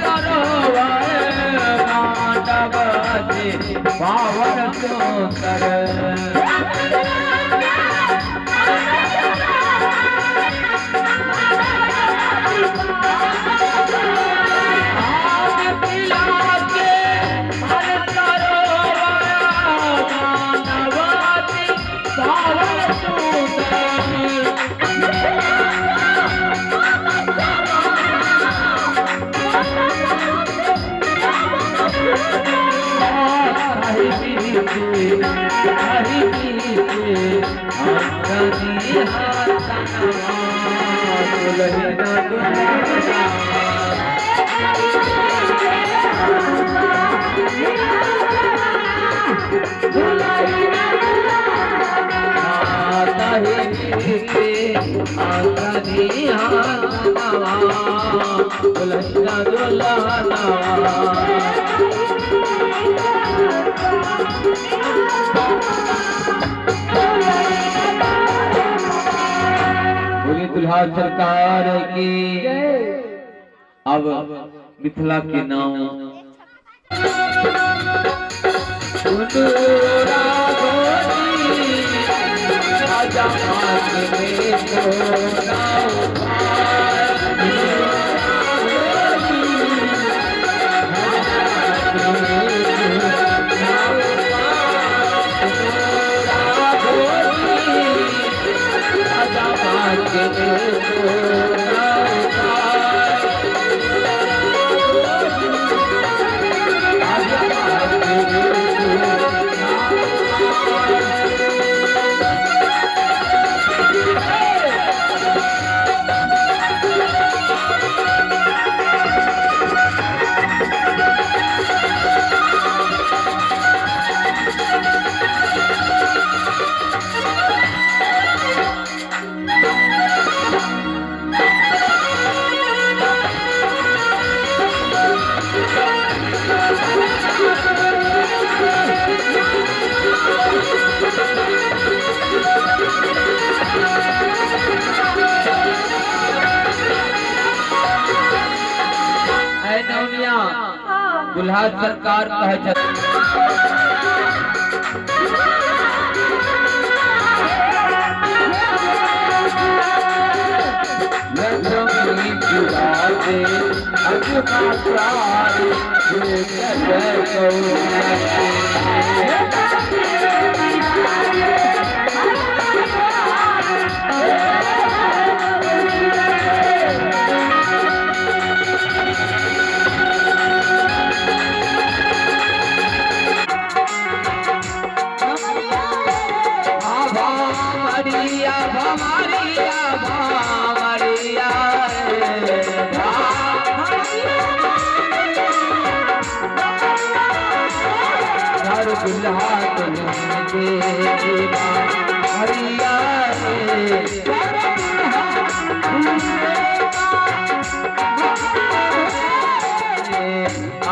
सरोवर मांडवती पावन सुंदर। बोली दुल्हा सरकार की। अब मिथिला के नाम दुल्हा सरकार कह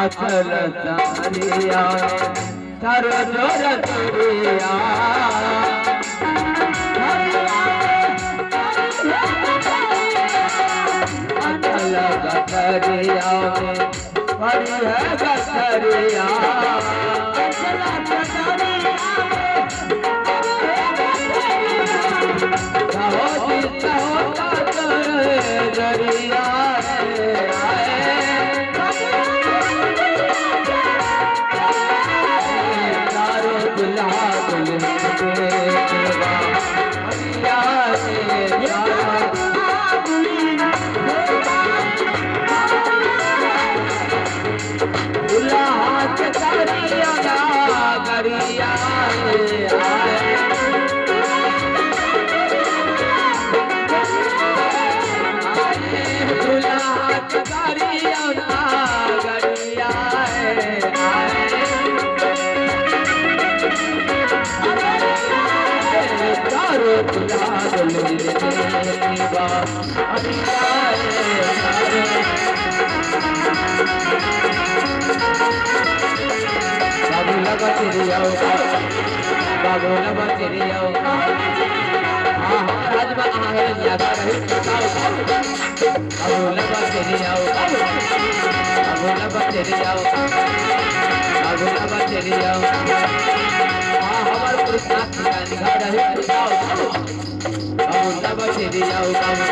अचल सारिया थारो जोर तोरिया अचल गतरिया में पड़ी है गतरिया बाबू बचेरिया बाबू ना बचेरिया हां हमर पुरुषार्थ घर है बाबू ना बचेरिया बाबू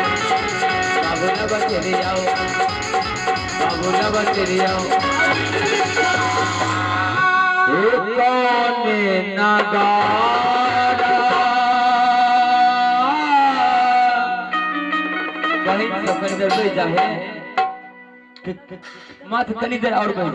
बाबू ना बचेरिया बाबू ना बचेरिया कौन नगारा कहीं सफर देर बैठ जाए माथ कनी देर और बैठ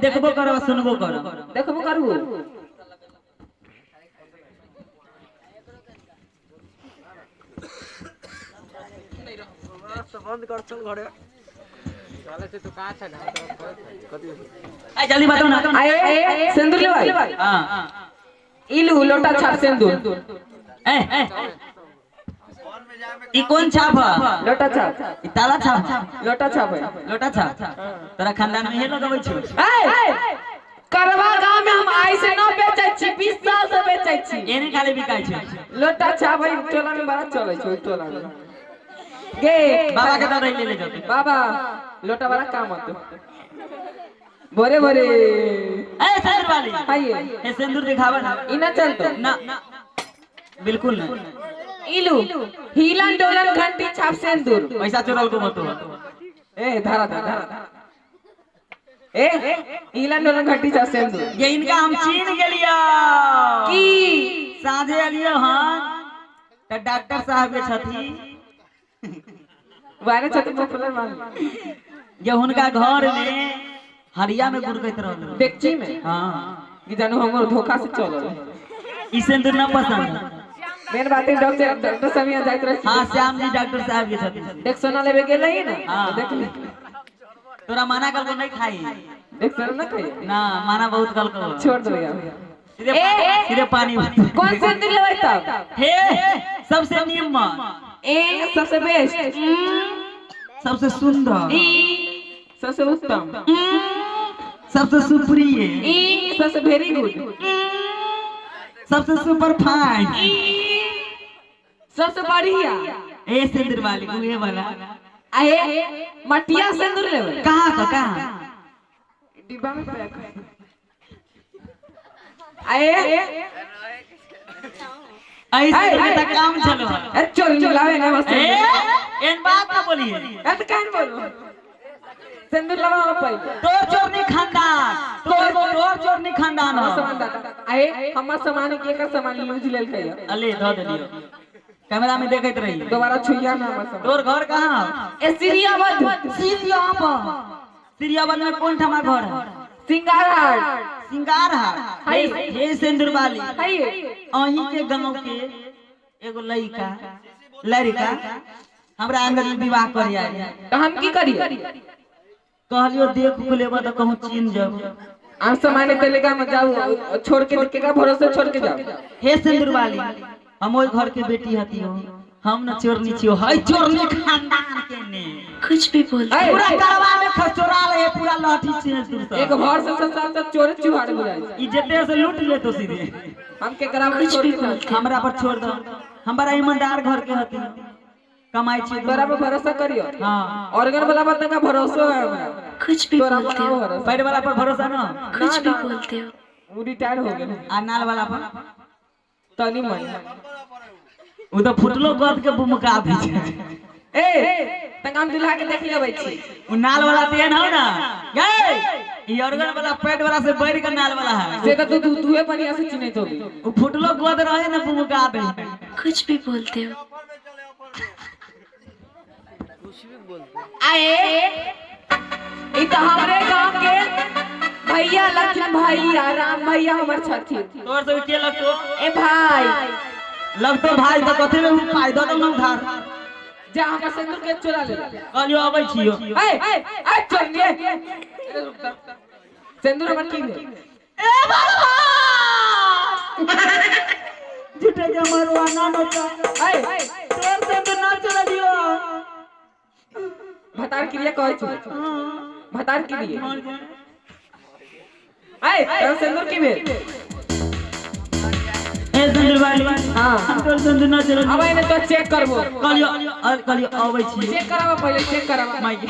देखबो करो सुनबो करो देखबो करू बंद कर चल घरे चले से तो का छ ना ए जल्दी बताओ ना आए सिंदूर ले भाई। हां इलू लोटा छाप सिंदूर ए ई कौन छाप है? लोटा छाप। ई ताला छाप। लोटा छाप है। लोटा छाप तोरा खानदान में हे लगबै छौ। ए करवा गांव में हम आई से न बेचै छी 20 साल से बेचै छी। एने खाली बिकाय छै लोटा छाप है। टोला में बड़ा चलै छै टोला में गे बाबा के दादा ले ले जाते बाबा लोटा वाला काम होते बोरे बोरे। ए सिंदूर वाली आइए ए सिंदूर दिखावा ना ई ना चलतो ना बिल्कुल ना। इलू हिलन डोलन घंटी छाप सिंदूर पैसा चोरल को मत ए धारा धारा ए हिलन डोलन घंटी छाप सिंदूर ये इनका हम चीन गेलियो की साझे अलियो हन त डॉक्टर साहब के छथी वारे छथी मुफलर मान ये हुनका घर में हरिया में गुरकैत रहल देखची में। हां कि जानू हमर धोखा से चलल ई सिंदूर ना पसंद मेन बात है डॉक्टर डॉक्टर साहब यहाँ जाइत रहे। हां श्याम जी डॉक्टर साहब के छथि देख सोना लेबे गेल ही ना। देख ले तोरा मना कल को नहीं खाई देख सोना ना खाई ना माना बहुत कल को छोड़ दो यार सीधे सीधे पानी। कौन सिंदूर लेबै तब? हे सबसे निमन ए सबसे बेस्ट सबसे सुंदर ई सबसे उत्तम सबसे सुप्रिय ई सबसे वेरी गुड सबसे सुपर फाइन सबसे बढ़िया। ए सिंदूर वाली उहे वाला आए मटिया सिंदूर लेबै कहां का कहां डिब्बा में पैक है। आए ऐसे में त काम चलो ए चोर लावे ना बस ए एन बात ना बोलिए ए त कान बोलो सिंदूर लगा पहिले तोर चोरनी खानदान तोर चोरनी खानदान हमर सामान दादा आए हमर सामान के एकर सामान लूज लेल कहिया अले ध देलियो। कैमरा में देखैत रही। दोबारा छुइया ना हमर। तोर घर कहाँ? ए सिरियाबद। सिरियाबद। सिरियाबद में कोन ठमा घर है? सिंगारहाट। सिंगारहाट। हे सिंदूर वाली, अही के गांव के एगो लड़का लड़का हमरा आंगन में विवाह कर आयल। त हम की करी? कहलियो देख लेबा त कहूं चीन जब। हम सामान्य तरीका में जाऊ छोड़ के के का भरोसे छोड़ के जाओ। हे सिंदूर वाली, हम ओई घर के बेटी हती हो, हम न चोरनी छियो, हई चोरनी खानदान के ने कुछ भी बोल पूरा करवा में खचोरा ले पूरा लाठी छे दूर से। एक भर से संसार सब चोर चुहाड़ हो जाए। ई जते से लूट ले तो सीधे हम के करा में छोड़ के हमरा पर छोड़ दो। हम बड़ा ईमानदार घर के हती, कमाई छी, तोरा पर भरोसा करियो। हां ऑर्गन वाला बात का भरोसा है हमरा। कुछ भी बोलते हो। पैड वाला पर भरोसा ना। कुछ भी बोलते हो। वो रिटायर हो गेल। आ नाल वाला पर तनी मन उ त फुटलो गद के बुमका दी छे। ए तंग हम दुल्हा के देख लेबै छी। उ नाल वाला तेन हो ना गए, ई ऑर्गन वाला पैड वाला से बढ़ के नाल वाला है। से त तू तूहे बढ़िया से चिन्हैत होबी। उ फुटलो गद रहे ना बुमका दे। कुछ भी बोलते हो। आए ई त हमरे गांव के भैया लक्ष्मण भैया राम भैया हमर छथिन। तोर सब के लगतो? ए भाई लगतो भाई त कथि में पाई द दो ना उधार। जा हमर सिंदूर के चोरा ले। कहलियो अबै छियो। ए ए चोरनी सिंदूर हमर की भेल? ए बाबा झूठे के मरवा ना नोचा। ए तोर सिंदूर ना चोरा दियो। भतार क्रिया कहै छी। भतार क्रिया। ए तोर सिंदूर की भेल? ए सिंदूर वाली, हां हम तोर सिंदूर ना चोरा। अब एने तो चेक करबो। कहलियो कहलियो अबै छी। चेक कराबा पहिले, चेक कराबा माई के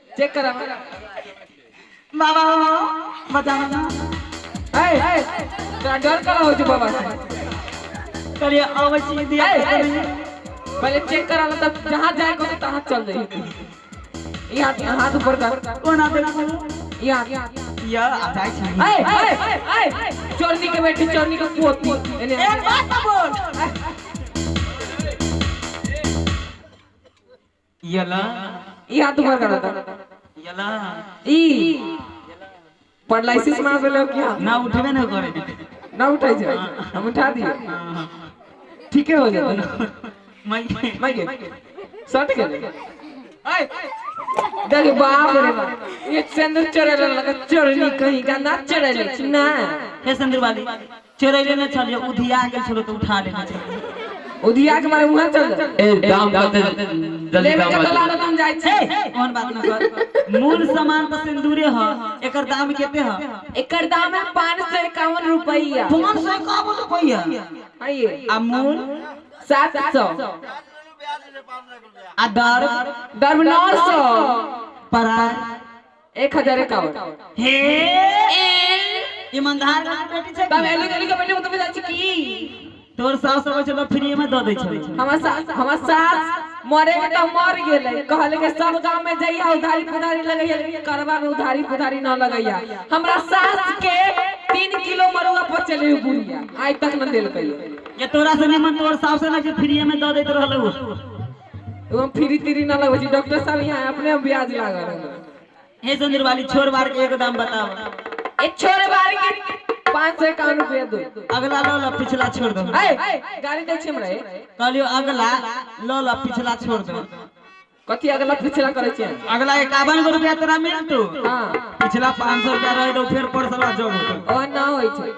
चेक कराबा। बाबा बचा बचा। ए तोरा डर करा हो छै बाबा से? कहलियो अबै छी दिया। पहले चेक करा तब जहां जाए को तहां चल जाई। ई हाथ हाथ ऊपर कर। कोना देखो ई हाथ या आ जाई छी। ए ए ए चोरनी के बेटी चोरनी के पोती एने एक बात न बोल। यला ई हाथ ऊपर कर ता। यला ई पड़लाइसिस मार देलो क्या? ना उठबे न करे। ना उठाई छै हम उठा दिए ठीके हो जाए। माई के सट गेलै। ए देख बाप रे बाप, ये सिंदूर चोरेले लगा चोरनी कहीं का ना चोरेले छी ना। हे सिंदूर वाली चोरेले न छलियो, उधिया गेल छलो त उठा लेने छलियो। उधिया के मारे वहां चल जा। ए दाम कते जल्दी लेबे दाम के तो लालो हम जाय छी। कोन बात न कर, मूल सामान त सिंदूरे ह, एकर दाम केते ह? एकर दाम है 551 रुपैया। 551 रुपैया? हां। आ मूल 700। आ दर? दर 900। परा 1051। हे ईमानदार घर के बेटी छै। तब एलु गेलु के बेटी मतलब जाइ छी की? तोर सास अबै छै त फ्री में द दै छै। हमर सास मरे के त मर गेलै। कहले के सब गांव में जइया उधारी पुधारी लगैया, करवा में उधारी पुधारी न लगैया। हमरा सास के 3 किलो मरुआ पचले बुढ़िया आइ तक न देलकै। ये तोरा से निमन तोर सास से ना कि फ्री में द दैत रहलै। उ हम फ्री तिरी न लगै छी डॉक्टर साहब, यहाँ अपने हम ब्याज लागल हमरा। हे सिंदूर वाली छोर बार के एक दाम बताओ। ए छोर बार के 551 रुपया दो। अगला ल ल पिछला छोड़ दो। ए गाड़ी दै छी हमरा। कहलियो अगला ल ल पिछला छोड़ दो। कथि अगला पिछला करै छी? अगला 51 गो रुपया तोरा मिलतौ। हां पिछला 500 रुपया रह दो फिर परसला जब होतौ। ओ ना होई छै।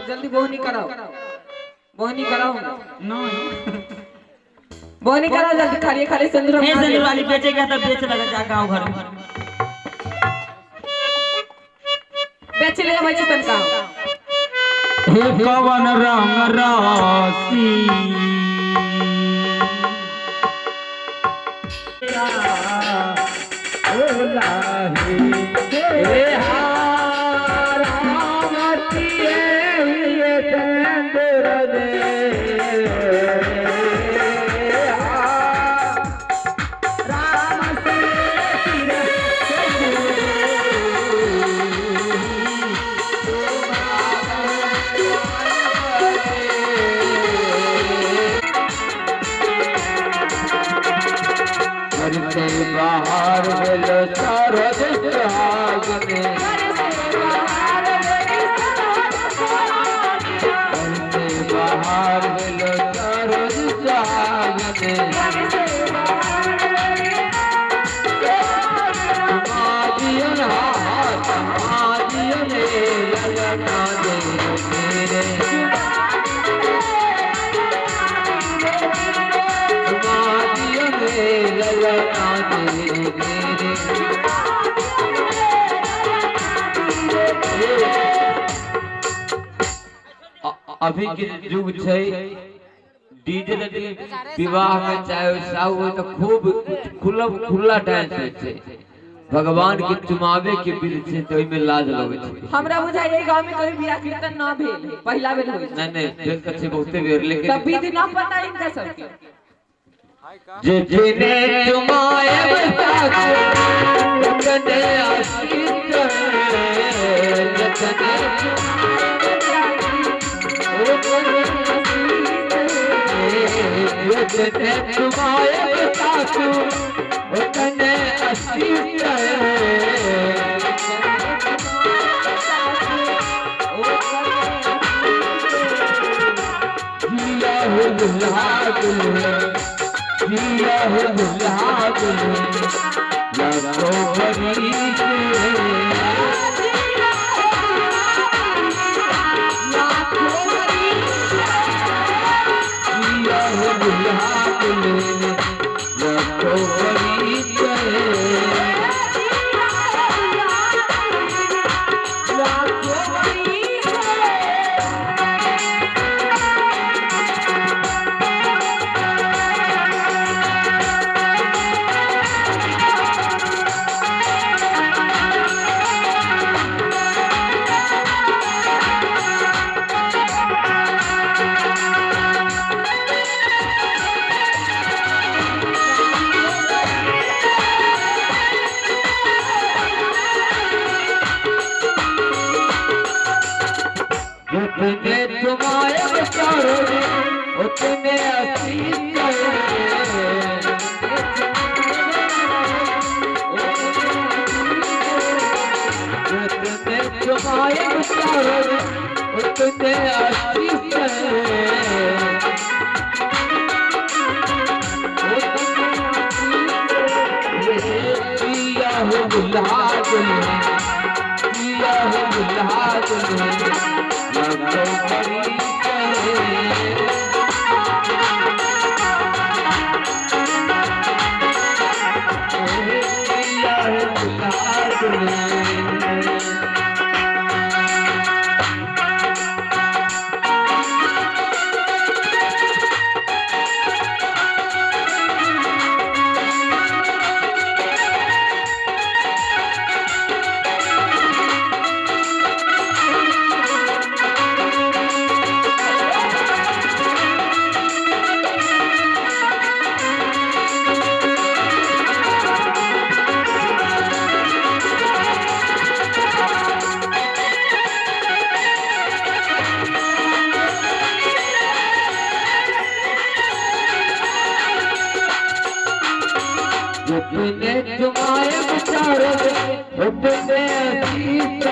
जल्दी बोहनी कराओ, बोहनी कराओ। नहीं बोहनी कराओ जल्दी, खाली खाली सिंदूर। हे सिंदूर वाली बेचेगा त बेच लगा जा गांव घर में बेच ले आबै छी तनका। हे कवन रंग राशि हे रामती ये चंद्र दे राम से से बाहर भेल सरद सुहागने, घर से बाहर भेल सरद सुहागने। चुमा हाथ चुमा दियन ललना दे मेरे, चुमा दियन ललना दे मेरे। अभी के युग छै डीजे विवाह में चाहे साहु हो तो खूब खुला खुला डांस होइ छै। भगवान के चुमावे के विध छै तो ओइ में लाज लगै छै। हमरा बुझाइ एहि गांव में कभी बियाह कीर्तन न भेल, पहिला बेर होइ। नहीं नहीं भेल त छै बहुते बेर, लेकिन तब विधि न पता इनका सबके। जे जिने चुमाए सासु उतने आशीष जतने जितने चुमाए सासु उतने आशीष। जिया हो दुल्हा दुल्हन, जिया हो दुल्हा दुल्हन लाखों बरीस, जिया हो दुल्हा दुल्हन लाखों बरीस। जितने तुम्हारे बचारोगे उतने आशीष, जितने तुम्हारे बचारोगे उतने आशीष। जिया हो दुल्हा दुल्हन, जिया हो दुल्हा दुल्हन लाखों बरीस। जिया हो दुल्हा दुल्हन। जितने तुम्हारे बचारोगे उतने आशीष,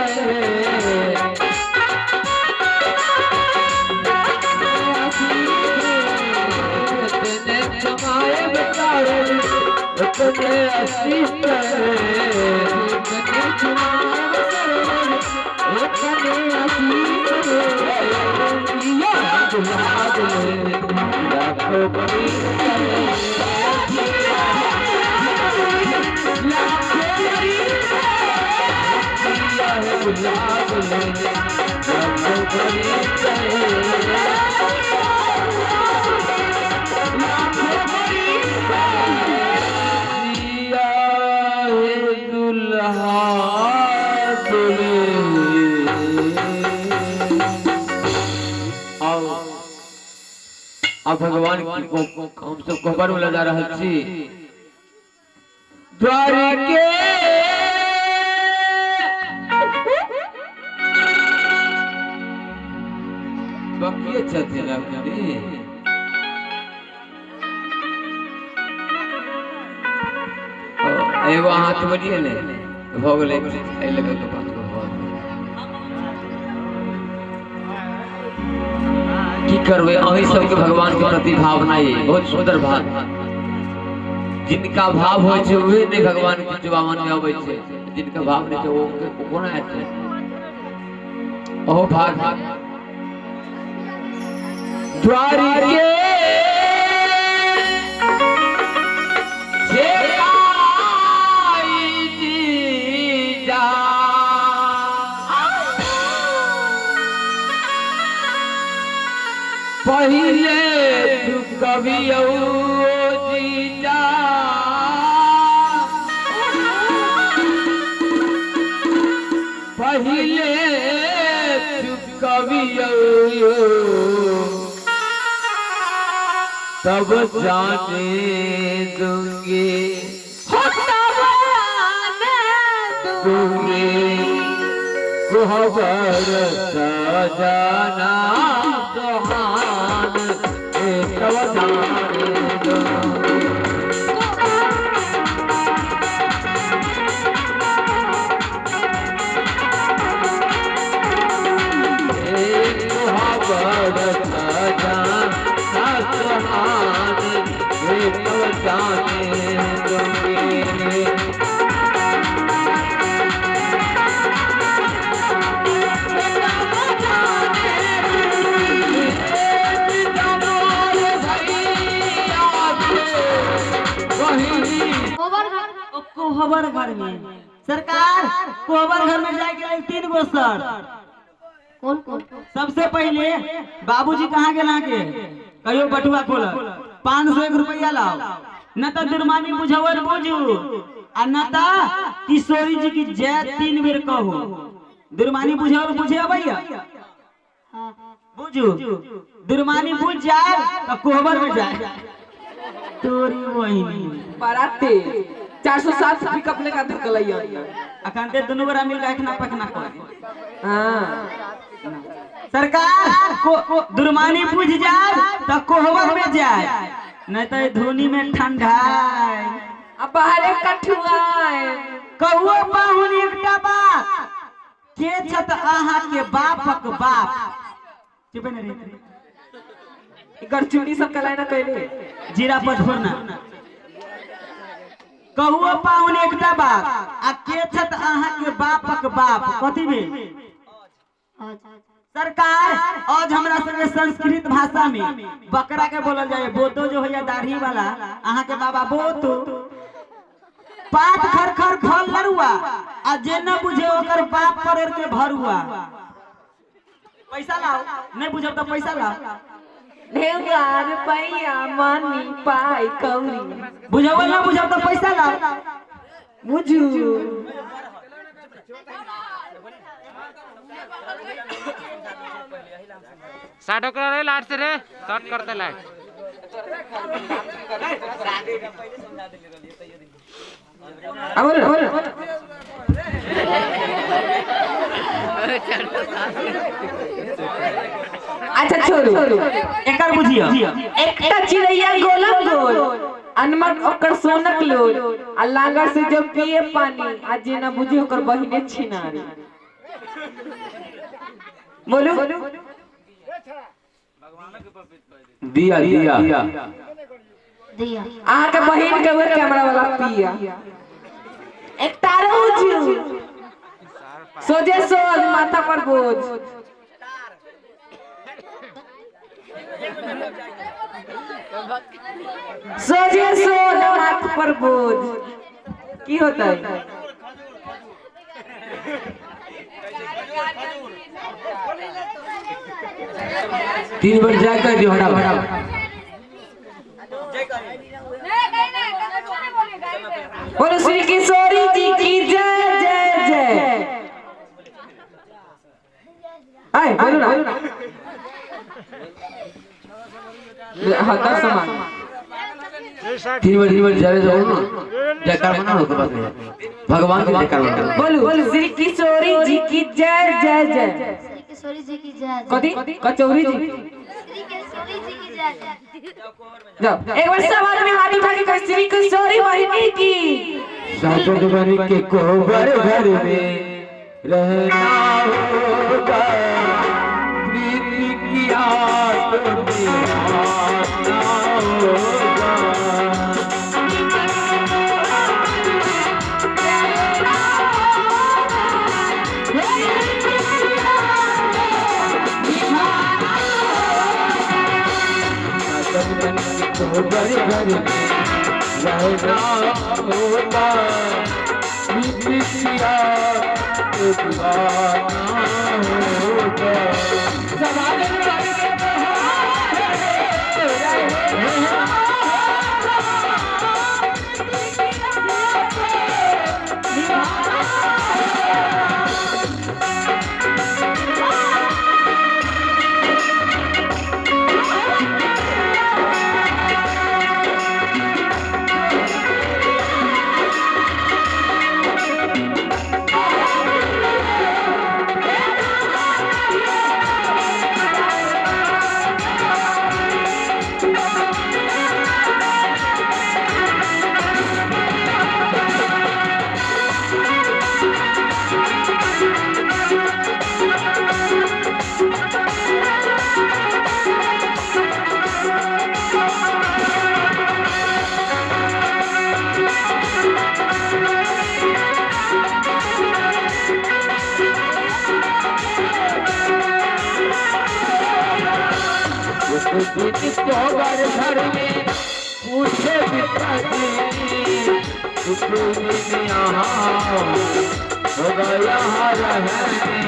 जितने तुम्हारे बचारोगे उतने आशीष, जितने तुम्हारे बचारोगे उतने आशीष। जिया दुल्हा दुल्हन लाखों बरीस, जिया हो दुल्हा दुल्हन लाखों बरीस। जिया हे दुल्हा दुल्हन। आओ अब भगवान की हम सब कोहबर में लजा रहा छी। द्वार के बकिए छथिन अपने। एगो हाथ बढ़िए ने भऽ गेलै एहि लऽ कऽ 5 गो भऽ गेलै। की करबै अहीं सबके भगवान के प्रति भावना ये बहुत सुंदर भाव। जिनका भाव होइ छै उहे नहि भगवान के चुबावन में अबै छै, जिनका भाव नहि छै ओ कोना एतै। ओहो भाग द्वारिके पहिले चुकबियौ जीजा पहिले चुकबियौ तब जाने दूंगी दूंगी कोहबर सजाना सोहान तब जाने दूंगी। कोहबर सजाना सोहान तब जाने दूंगी। कोहबर घर में सरकार कोहबर घर में जाके आयल 3 गो सर। कौन कौन? सबसे पहले बाबूजी कहाँ गेल अहाँके कहियो बटुआ खोल 501 रुपया लाओ न तो दुर्मानी बुझावल बुझू आ न तो किशोरी जी की जय 3 बेर कहू। दुर्मानी बुझावल बुझे अबैया बुझू दुर्मानी बुझ जाए तो कोहबर में जाए तोरी बहिनी बराते 407 पिकअप लेकर धकलैया अखन ते दुनू गोरा मिल के एखना पखना कर। हां सरकार को दुर्मानी बुझ जाए तो कोहबर में जाए नहीं तो धोनी में ठंडा अब बाहरे कठुआए। कहुओ पाहुन एकटा बात के छत आहा के बापक बाप चुप ने रे गरचुनी सब कलाय ना कहले जीरा पचफोरना। कहुओ पाहुन एकटा बात आ के छत आहा के बापक बाप कथी भेल सरकार? आज हमरा संगे संस्कृत भाषा में बकरा के बोलल जाए बोतो जो होया दाढ़ी वाला आहा के बाबा बोतो पात खर खर फल लरुआ आ जे न बुझे ओकर बाप पर के भरुआ। पैसा लाओ नहीं बुझब तो पैसा लाओ। ढेंगा रुपया मनी पाई कौड़ी बुझब ना बुझब तो पैसा लाओ। बुझू साठ करा रे लाट से रे शॉर्ट करते लाइट। अब बोल अच्छा छोड़ू एकर बुझियो। एकटा चिड़ैया गोलम गोल अनमन ओकर सोनक लोल आ लांगर से जब पिए पानी आ जे ना बुझे ओकर बहिने छिनारी। बोलू दिया दिया दिया अहाँ के बहिन के कैमरा वाला पिया। एक तारो सोझे सोझ माथा पर बोझ। सोझे सोझ माथ पर बोझ की होता है? 3 बार जाकर दियो हटा हटा। बोलो श्री किशोरी जी की जय जय जय। आए बोलो ना हाँ 10 समान 3 बार जावे जो ना जयकार मनाओ के बाद भगवान के जयकार मनाओ। बोलो श्री किशोरी जी की जय जय जय। श्री किशोरी जी की जय। कथी कचौरी जी श्री किशोरी जी की जय। जाओ एक बार सब आदमी हाथ उठा के कहो श्री किशोरी बहिनी की। साजन बन के कोबर घर में रहना होगा, प्रीति किया तो निभाना होगा। साजन बन के कोबर घर में रहना होगा, प्रीति किया तो निभाना होगा। कोबर घर में पूछे पिताजी, यहाँ होगा यहाँ रहने।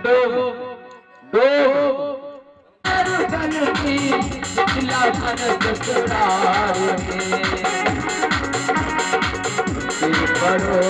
डोब डोब ससुराल में बड़ो